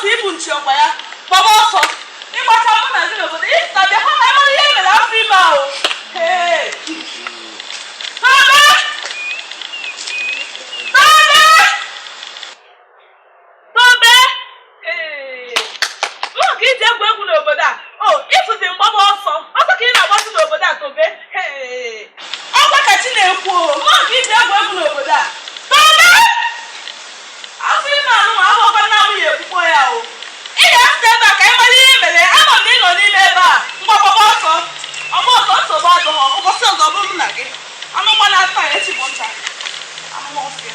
ọsọ ibu nchi ọkwa ya gbaba ọsọ ịgbacha mụ na gị n'obodo ịpụta bịakwa ka mara ihe mere afọ ime ahụ. Tobe! Tobe! Tobe! Ee! Mụ ka iji egwu egwu n'obodo a. O, ịfụzi mgbaba ọsọ. Ọsọ ka ị na-agbasi n'obodo a, Tobe. Ee! Ọkwa ka chi na-ekwu o. Mụ ka iji egwu egwu n'obodo a. Tobe! Afọ ime anụ ahụkwa nna m ya ekwukwo ya o. Ị ga-apụta ebe a ka ị mara ihe mere. Ama m na ị nọ n'ime ebe a. Mgbababa ọsọ. Ọgba ọsọ nsogbu adịghọ. Ụbọchị ọzọ bụrụ m na gị. Anụ gbana taa echi bụ nta. Anụ ọfịa.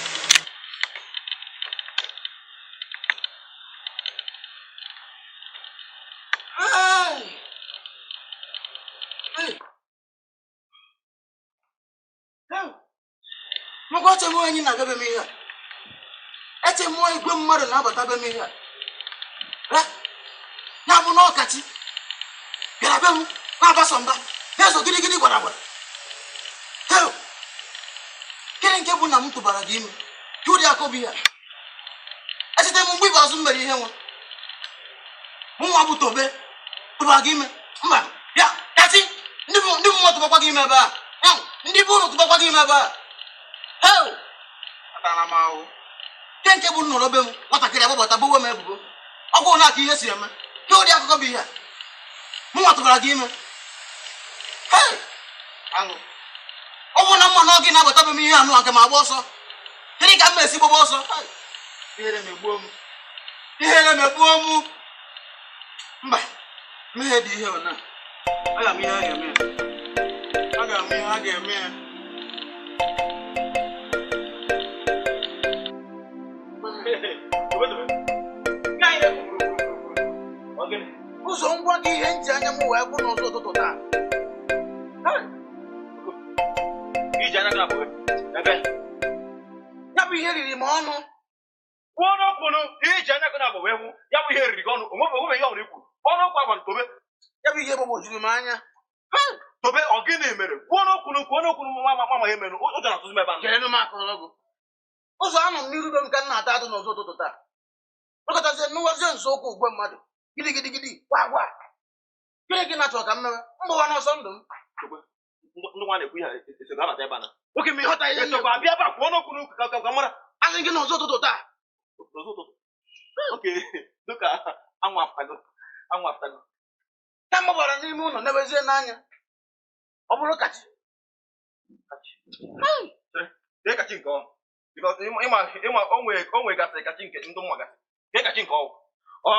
Maka oche mụọ enyi na-abịa be m ihe a. Eche mụọ igwe mmadụ na-abata be m ihe a. Ya bụ na ọkachi bịara be m na-agbasa mba na-ezo gịrịgịrị gwara gwara. Gịnị nke bụ na m tụbara gị ime? Ka ụdị akọ bụ ihe a? Echeta m mgbe ikpeazụ m mere ihe nwa. Mụ nwa bụ Tobe tụbara gị ime. Mba, bịa, kachi, ndị bụ nwa tụbakwa gị ime ebe a. Ndị bụ ụlọ tụbakwa gị ime ebe a. Atara m ahụ. Nke nke bụ nnọrọ be m nwatakịrị agbabata gbowe m ebubo. Ọgwụ na aka ihe si eme. Ke ụdị akụkọ bụ ihe a? Mụ nwa tụbara gị ime. Aṅụ. Ọ bụrụ na mma na ọ gị na-abata be m ihe anụ aga m agba ọsọ. Gịnị ka m na-esi gbaba ọsọ? Ihere megbuo m. Ihere megbuo m. Mba, mmehie dị ihe ona. Aga m ihe a ga-eme ya. Aga m ihe a ga-eme ya. Ụzọ ngwa gị ihe nji anya m wee kwụ n'ụzọ ụtụtụ taa. Ya bụ ihe riri m ọnụ. Kwuo n'okwu iji anya gị na-abụ wee hụ ya bụ ihe riri gị ọnụ onwe ihe ọbụla ikwu ọnụ okwu agwa Tobe. Ya bụ ihe gbagwojuru m anya. Tobe, ọ gịnị mere? Kwuo n'okwu kwuo n'okwu ma ma ihe mere ụjọ na-atụzi m ebe ahụ. Chere m akọrọ gị. Ụzọ anọ m n'iru be m ka m na-ata atụ n'ụzọ ụtụtụ taa. Nọkọtazie nụwazie nso okwu ugwe mmadụ. Gidi gidi gidi gwa gwa. Gịnị ka ị na-achọ ka m mewe? Mgbawa n'ọsọ ndụ m. Ndị nwa na-ekwu ihe esogbu abata ebe a na. Oke m ịghọta ihe esogbu abịa ebe a kwuo n'okwu ka mara. Asị gị n'ụzọ ụtụtụ taa. N'ụzọ ụtụtụ. Oke, dịka anwụ apụtago. Anwụ apụtago. Ka m gbabara n'ime ụlọ nebezie n'anya. Ọ bụrụ kachi. Kachi. Kee kachi nke ọ. Because ịma o nwegasịrị kachi nke ndị mma gasị. Kee kachi nke ọ. Ọ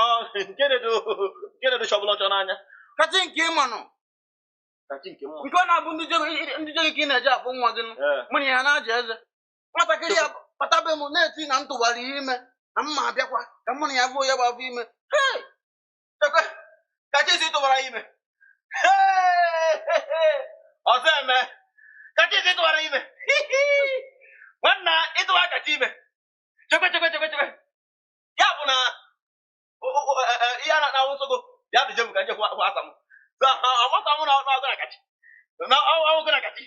nke na-edo chọbụla ọchọ n'anya. Kachi nke ịma nọ. Kachi nke mma. Nke ọ na-abụ ndị je gị ka ị na-eje afụ nwa gị nụ. Mụ na ya na-aja eze. Nwatakịrị ya bata be m na-eti na m tụwara ya ime na mma abịakwa ka mụ na ya bụ ya bụ afọ ime. Kachi si tụwara ya ime. Ọzọ eme. Kachi si tụwara ime. Nwanna ịtụwa kachi ime. Chekwe chekwe chekwe chekwe. Ya bụ na ihe a na-awụ nsogbu ya dị jem ka nje kwa asa m. Amata m na ọgụ na kachi. Na ọgụ na kachi.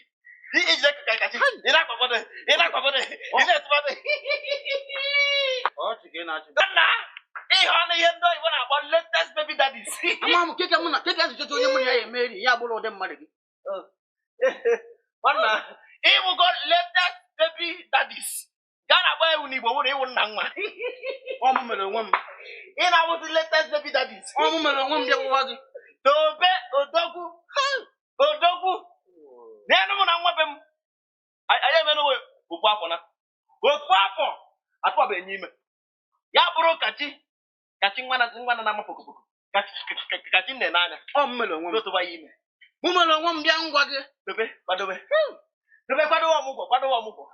Ijide kachi. Ị na-akpakpọdụ. Ị na-akpakpọdụ. Ị na-etụmadụ. Nna, ihe ọnụ ihe ndị oyibo na-akpọ latest baby daddies. Ama m keke mụ na keke azụcheta onye mụ na ya eme eri ya bụrụ ụdị mmadụ gị. Nwanna, ịwụgo latest baby daddies. Gaa na-akpọ ewu n'Igbo nwere ịwụ nna nwa. Ọ mụ mere onwe m. Ị na-awụzi latest baby daddies. Ọ mụ mere onwe m bịa gwụwa gị. Tobe odogwu. Odogwu. N'enu mụ na nwa be m. Anyị emenuwe ofu afọ na. Ofu afọ atụwabeghị enye ime. Ya bụrụ kachi kachi nwa na na-ama pokopoko. Kachi nne n'anya. Ọ mụ mere onwe m. Tụba ya ime. Mụ mere onwe m bịa ngwa gị. Dobe kwadobe. Dobe kwadowe ọmụgwọ kwadowe ọmụgwọ.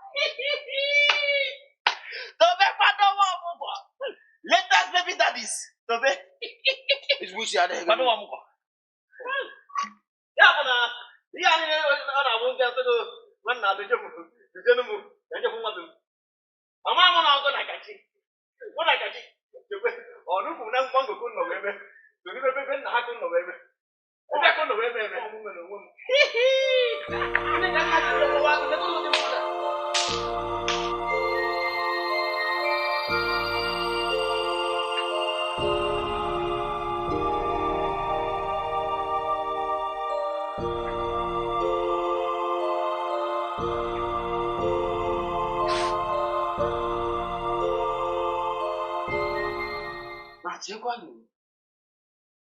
Dobe kwadowe ọmụgwọ. Latest baby daddies. Dobe. Ezigbo isi adịghị gị. Kwadowe ọmụgwọ. Ya bụ na ihe a niile ọ na-abụ nke nsogbu nwanna adịje m dujenu m ka njekwu nwa be m. Ama mụ na ọgụ na kachi. Mụ na kachi. Chekwe ọnụkwụ na mgbango kụ nọ ebe. Ebe ebe nna ha kụ nọ ebe. Ebe kụ nọ ebe ebe. Ọ mụ mere onwe m. Gịnị ka nna gị gwụwa gị? Kedu ụdị mmadụ a? Ma chekwa nụ,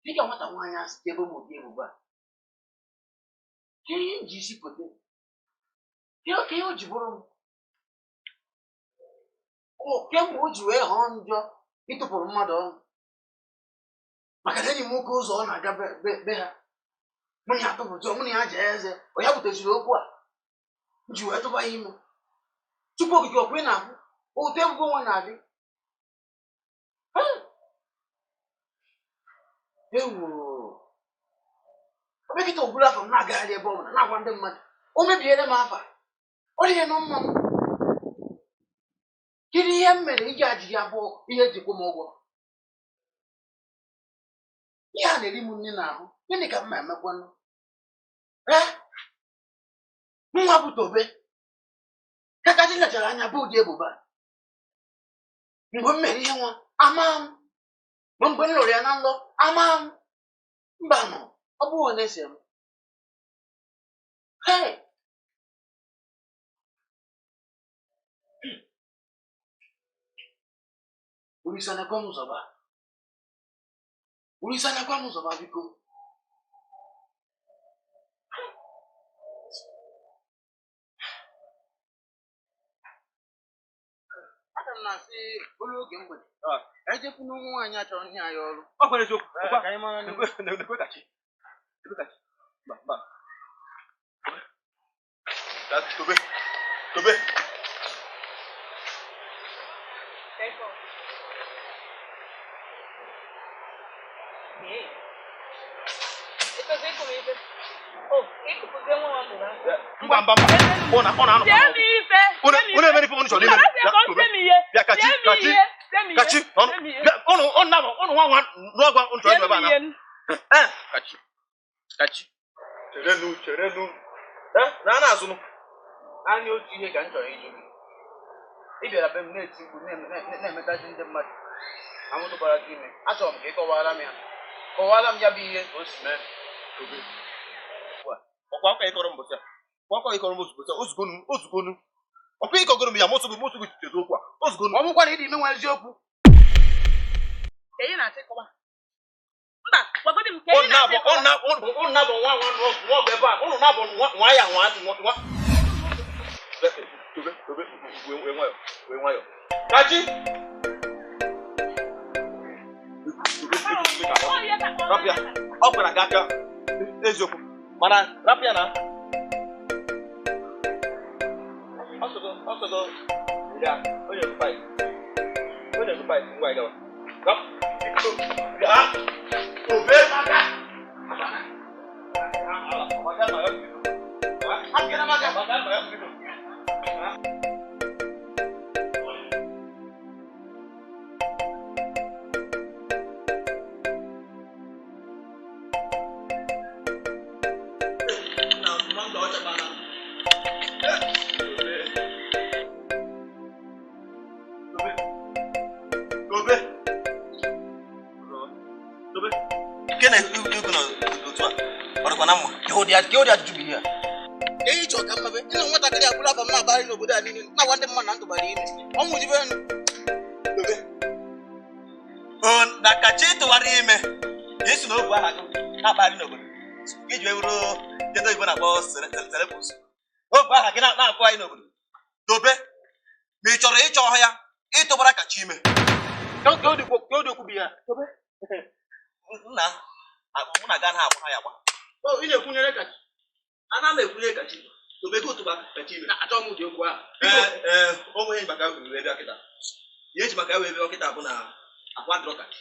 dịka nwata nwaanyị a si ebe m ụdị ebubo a, ka ihe m ji isi kote, ka ihe o ji bụrụ m, kemgbe o ji wee họọ njọ ịtụpụrụ mmadụ ọnụ, maka na enyi m nwoke ụzọ ọ na-aga be ha, mụ na ya tụpụtụ, mụ na ya jee eze, ọ ya buteziri okwu a, m ji wee tụba ya ime. Tupu okike ọkwa ị na-akwụ, otu ebubo nwa na-adị. Ewu, obekịta ogburu afọ m na-agagharị ebe ọ bụla na-agwa ndị mmadụ, o mebiere m afa, ọ dịghị nụ mma m. Kedu ihe m mere iji ajụghị abụọ ihe eji kwụ m ụgwọ? Ihe a na-eri m nri n'ahụ, gịnị ka m ma emekwanụ? Ee, nwa bụ Tobe, kakachi lechara anya bụ ụdị ebubo a. Mgbe m mere ihe nwa, ama m. Ma mgbe m lụrụ ya na nlọ, ama m. Mba nọ, ọ bụghị na-ese m. Hey! Olisa na-ekwe m zọba. Olisa na-ekwe m zọba biko. Aga m na-asị olu oge mgbede. Ejekwu n'ụmụ nwaanyị achọrọ nye anyị ọrụ. Ọ kwere eziokwu. Ka anyị mara n'ihu. Ekwe kachi. Ekwe kachi. Mba, mba. Tobe. Tobe. Mba, mba, mba. Ọ na ọ na-anọ. Unu emere ife unu chọrọ ime. Bịa kachi, kachi. Kachi, ọnụ ọnụ ọnụ nabọ, ọnụ nwa nwa n'ọgwa unu chọrọ ime ebe a na. Eh, kachi. Kachi. Cherenu, cherenu. Eh, na ana azụnụ. Naanị otu ihe ka m chọrọ ịjụ gị. Ị bịara be m na-eti mkpu na-emetazi ndị mmadụ. Anwụ tụbara gị ime. Achọrọ m ka ị kọwara m ya. Kọwara m ya bụ ihe ka o si mee. Ọkwa akwa ịkọrọ mbọchị a. Ọkwa akwa ịkọrọ mbọchị a. Ozugonu, ozugonu. Ọkwa ịkọgoro m ya, mụsụgụ mụsụgụ chezo okwu a. Ozugonu. Ọ bụkwa na ịdị ime nwa eziokwu. Mba, gwagodi m ka ị na-achọ ịkọwa. Ọ na-abụ nwa nwa nwa ọgụ ebe a. Ụnụ na-abụ nwa ya nwa nwa. Tobe, tobe, wee nwayọ, wee nwayọ. Kachi! Rapụ ya. Ọ kwara gị aka eziokwu. Mana rapụ ya na. Ọsọgo, ọsọgo. Ya, onye bụ five. Onye bụ five, ngwa gawa. Rapụ. Ya. Tobe. Ihe ịchọ ka mmabe, ịnụ nwatakịrị agbụrụ afọ m na-abagharị n'obodo a niile, na-agwa ndị mmadụ na ntụbara ime. Ọ mụjibe nụ. Na kachi tụwara ime, isi na okwu aha gị na-akpagharị n'obodo. Iji wee wuru ndị oyibo na-akpọ celebus. Okwu aha gị na-akpọ anyị n'obodo. Tobe, ma ị chọrọ ịchọ ọhịa, ịtụbara kachi ime. Ka o dị okwu bụ ya. Tobe. Nna, mụ na gaa na-agba ya agba. Ị na-ekwunyere kachi. Ana m ekwunye kachi. Tobe gị otu kachi ime. Achọghị m ụdị okwu ahụ. Ee, o nweghị maka wee bịa kịta. Ihe eji maka wee bịa kịta bụ na ahụ adịrọ kachi.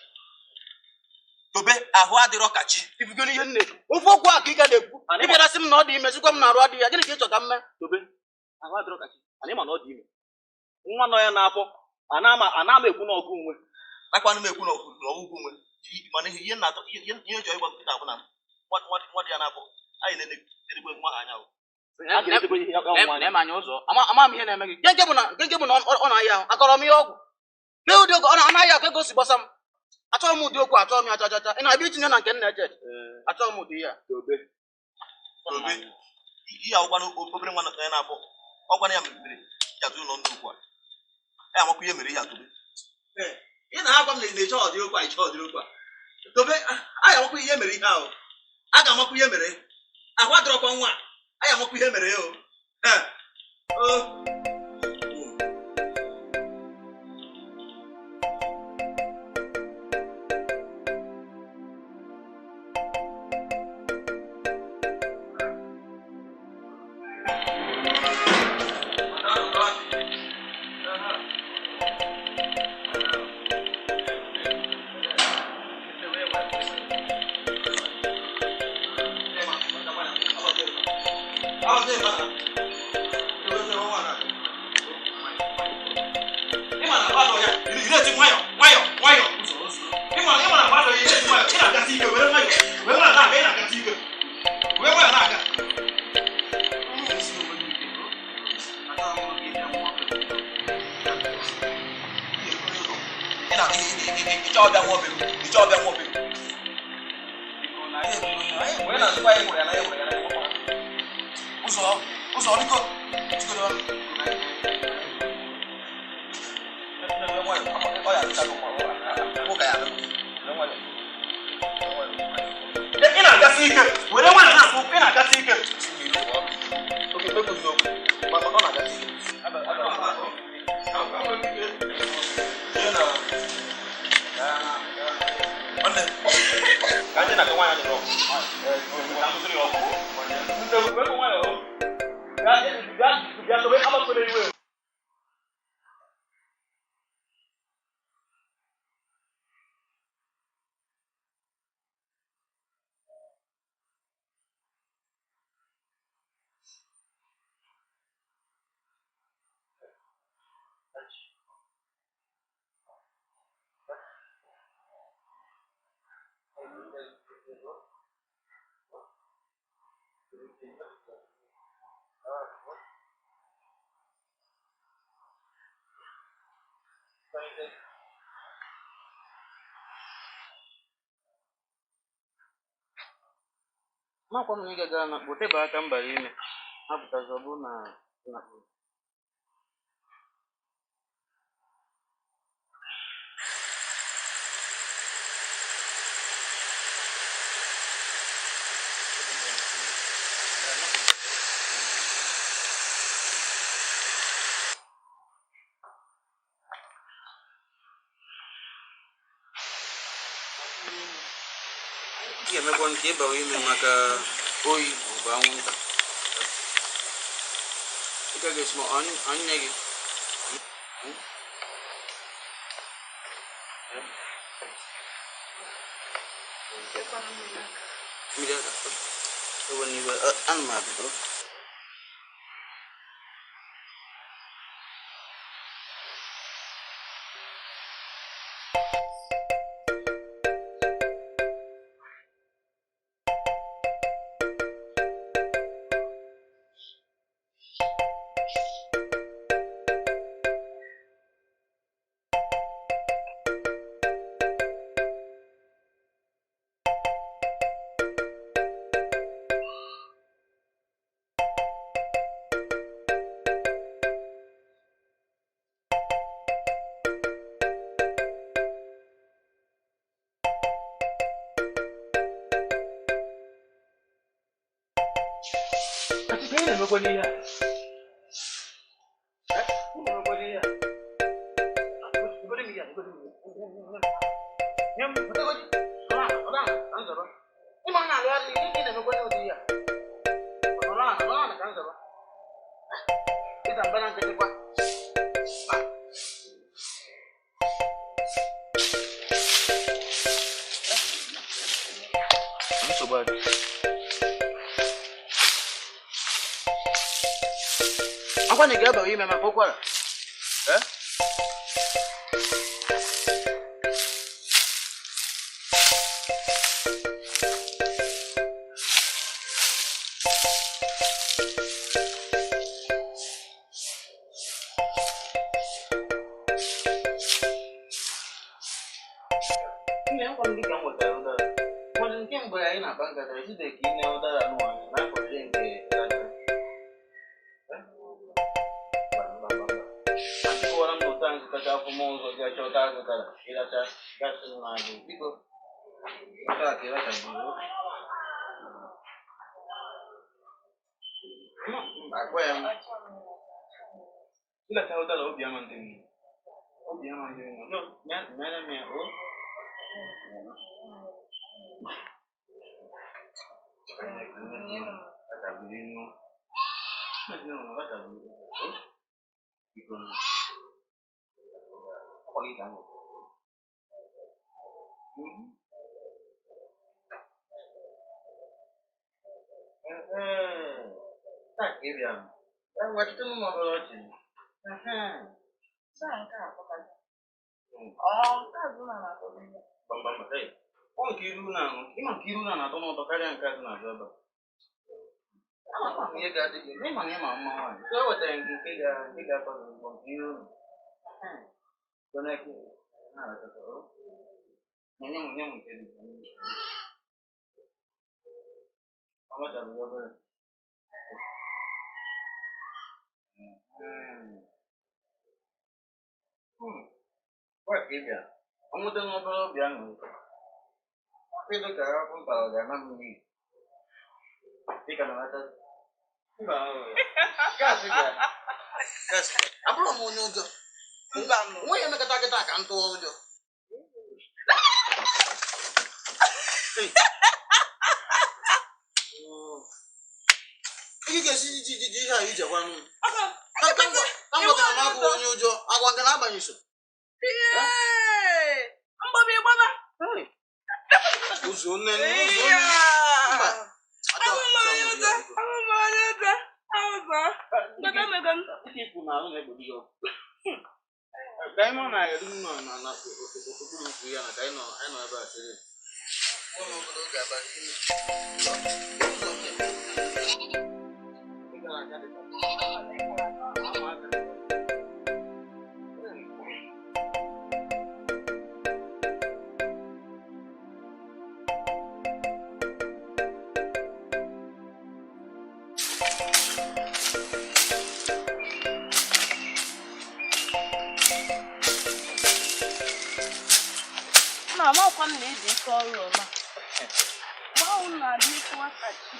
Tobe, ahụ adịrọ kachi. Ifugoro ihe m na-ekwu. Ofe okwu a ka ị ga na-ekwu. Ị bịara sị m na ọ dị ime, sịkwa m na arụ adịghị ya. Gịnị ka ị chọ ka m mee? Tobe, ahụ adịrọ kachi. Anyị ma na ọ dị ime. Nwa nọ ya n'afọ, ana m ekwu n'ọgụ onwe. Nakwanụ m ekwu n'ọgụ onwe. Mana ihe na-atọ ihe chọrọ ịgwa nkịta bụ na nwa dị ya n'afọ. Anyị na-edegbe nwa ha anya. Na-eme anya ụzọ. Ama m ihe na-eme gị. Nke bụ na ọ na-ahịa ahụ. Akọrọ m ihe ọgwụ. Ke ụdị okwu ọ na-ahịa ahụ ka ego si gbasa m. Achọghị m ụdị okwu, achọghị m ya chachacha. Ị na-abịa itinye na nke nna eche. Achọghị m ụdị ya. Tobe. Tobe. Ihe akwụkwa obere nwa ya n'afọ. Ọ gwana ya mebiri ya tụ ụlọ nnukwu a. amakwa ihe mere ihe a Tobe. Ị na-agwa m na ịchọ ọdịrị okwu a, ịchọ ọdịrị okwu a. Tobe, a ga-amakwa ihe mere ihe ahụ. A ga-amakwa ihe mere. Ahụ adọrọkwa nwa a. A ga-amakwa ihe mere o. Makwa m na ị gagara na kpotebe aka m bara ime apụtazi ọ bụrụ na ị ga-emekwa nke ịbawa ime maka oyi maọbụ anwụnta. Ị ka ga-esi ma ọnye gị. Mmiri aka. Ewe n'iwe, ana m abịa. Akwa na ga-aba ime maka ụkwara. Nne m gwara m dịka m nwetara ụdara. Ụfọdụ nke mgbe anyị na-akpa nkata ejide ka ine ụdara n'ụwa na-akọzi nke nzụtacha afụma ụzọ gị achọta azụtara ịracha gasị m na-adị biko taa ka ịrachaburu agwa ya m ịlacha ụtara obi ama ndị mma obi ama ndị mma no mere m ya o Ọ nke iru na ịma nke iru na na-atọ n'ụtọ karịa nke azụ na-azụ ebe a. Ama m ihe ga-adị gị ịma na ịma mma nwaanyị. So ewetara m gị nke ga-atọ gị ụtọ nke iru na. Nye m nye m nke dị. Ọ mechabụghị obere. Gwa ka ị bịa. Ọ nweta n'obere obi aṅụrị. Ịdụ ka afọ mpara ga-ana m n'iyi. Dịka na nata. Mba, gaasị bịa. Gaasị. Abụrụ m onye ụjọ. Mba nụ. Onwe ya emekọta kịta ka m tụọ ụjọ. Ị ga-esi ji ji ihe a ije gwanụ m. Ka m gwa gị na m abụghị onye ụjọ, agwa gị na-abanye so. Mgbaba ịgbaba. Ụzọ nne ụzọ nne. Mba. Abụ m onye ụjọ. Abụ m onye ụjọ. Ụzọ. Gote m ego m. Ka anyị nọ na-eru nọ na na okpuru ukwu ya na ka anyị nọ ebe a sịrị. Ụlọ obodo oge abalị. Ị gara aga dị ka. Na amakwa m na ịdị ike ọrụ ọma. Gbanwụ na-adị ike nwatachi.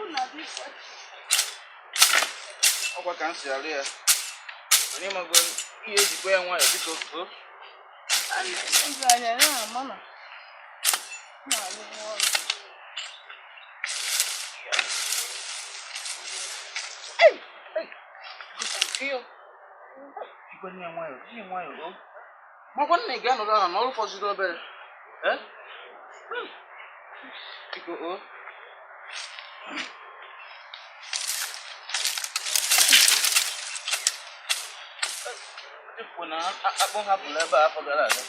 Unu adị ike. Ọkwa ka m si arụ ya. Mana ịmago ihe ejikwa ya nwayọọ biko o. A na-eji anya ya ama na na-arụ ọrụ. Jikwa ya nwayọọ, ji nwayọọ o. Makwa nna ị ga-anọrọ ala n'ọrụ fọziri obere. Eh? Biko o. Tupu na akpụ hapụrụ ebe a afọ gara aga.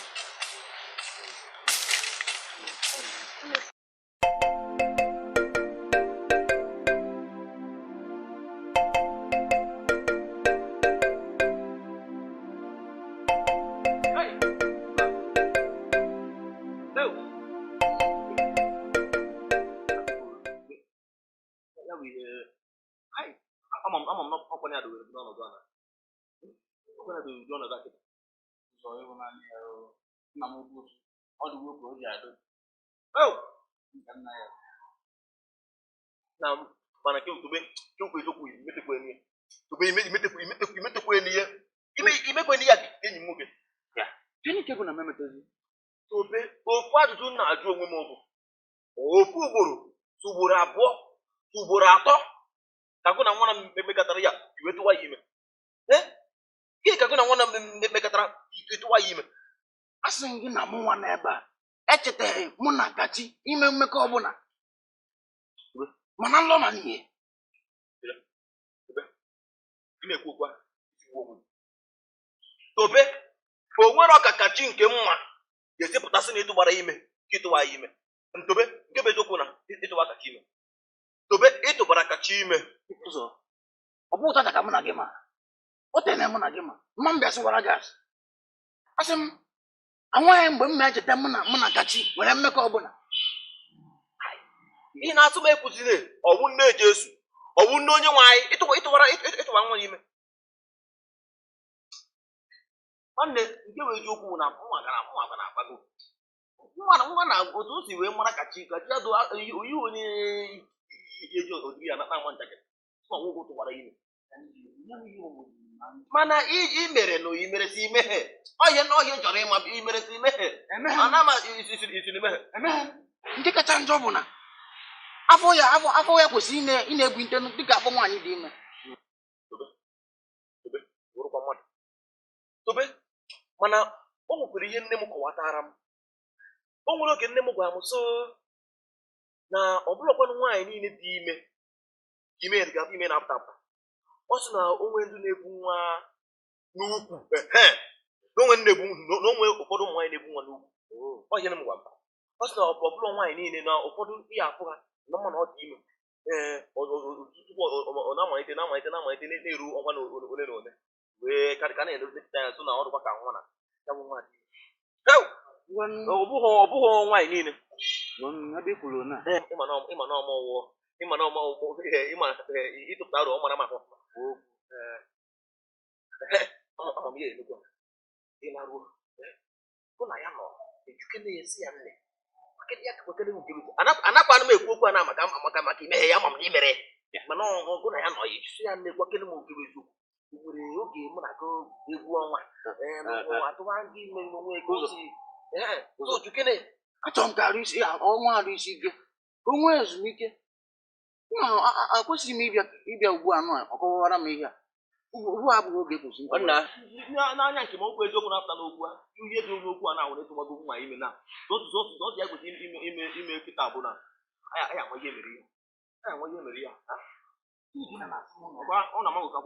Ama m ọkwa ya dowere n'ọnọdụ a na ọkwa ya dowere n'ọnọdụ a kịta. Ụzọ ịhụnanya ya o. Nna m ukwu ọ dịwo ka o ji adị nke nna ya. Na mana ke tobe ke okwu eziokwu imetekwa enyi tobe imetekwa imetekwa imetekwa enyi ya ime imekwa enyi ya enyi m nwoke. Gịnị ka bụ na m emetezi? Tobe ofu ajụjụ m na-ajụ onwe m bụ ofu ugboro ugboro abụọ ugboro atọ ka gụ na nwa m mekọtara ya iwe tụwa ya ime. Gịnị ka gụ na nwa m mekọtara iwe tụwa ya ime? Asị m gị na mụ nwa n'ebe a echetaghị mụ na Kachi ime mmekọ ọbụla mana nlọ na n'ihe. Ị na-ekwu okwu a Tobe o nwere ọka Kachi nke mma ga-esipụtasị na ịtụgbara ime ka ịtụwa ya ime. Ntobe nke bụ eziokwu na ịtụwa Kachi ime. Tobe ịtụbara Kachi ime. Ụzọ ọ bụ ụtata ka mụ na gị ma o tere mụ na gị ma mma m bịa sịwara gị asị. Asị m anwaghị mgbe m na-echeta mụ na Kachi nwere mmekọ ọbụla. Ị na-asụ m ekwuzile ọwụ nne Jesu ọwụ nne onye nwe anyị ịtụwara ịtụwa nwa ya ime. Nwanne, nke bụ eziokwu bụ na nwa gara nwa gara agbago nwa na nwa na otu o si wee mara kachi kachi adụ oyi onye eji odiri ya na ama njakịrị sọ nwoke tụwara ime, mana i mere na oyi mere si imeghe ọhịa na ọhịa chọrọ ịma i mere si imeghe ana ma isiri imeghe. Nke kacha njọ bụ na afọ ya afọ ya kwesịrị ị na-egwu nte dịka afọ nwaanyị dị ime. Bụrụkwa mmadụ tobe, mana o nwekwara ihe nne m kọwatara m. O nwere oge nne m gwara m so na ọ bụrụkwanụ nwaanyị niile dị ime ka ime ga ime na-apụta apụta. Ọ sị na onwe ndị na-ebu nwa n'ukwu, ehe, na onwe ndị na-ebu, na onwe ụfọdụ ụmụ nwaanyị na-ebu nwa n'ukwu. Ọ ihe nne m gwara m. Ọ sị na ọ bụrụ nwaanyị niile na ụfọdụ ihe afụ ha na mma na ọ dị ime, ee, tupu ọ na-amalite na-amalite na-amalite na-eru ọnwa na ole na ole wee ka na-elepụta ya, so na ọ dịkwa ka nwa na ya bụ nwa dị ime. Ọ bụghị nwaanyị niile. Ịma na ịma na ọma ọwụọ, ịma na ọma ọwụọ, ịma ịtụpụta arụ ọ mara maka ọfụma. Ama m ya enugwu ị na-aruo hụ na ya nọ ejukene ya si ya nne anakwana m ekwu okwu a na maka maka maka imeghe ya, ama m na imere, mana ọgụ na ya nọ ya ejusi ya nne gwakene m oge eziokwu. Nwere oge mụ na gị egwu ọnwa atụwa gị ime onwe ka o si ojukene. Achọrọ m ka arụ isi ọnwa arụ isi ike ka o nwee ezumike. Akwesịghị m ịbịa ugbu a nụ ọ kọwara m ihe a ugbu a abụghị oge kwesịrị. N'anya nke m, okwu eziokwu na-apụta n'okwu a, ihe dị n'okwu a na-awụ ịtụwago nwa ime na otu ya kwesịrị ime ime ime kịta bụ na aya ama ihe mere ya, aya ama ihe mere ya. Ọ na-amagụ ka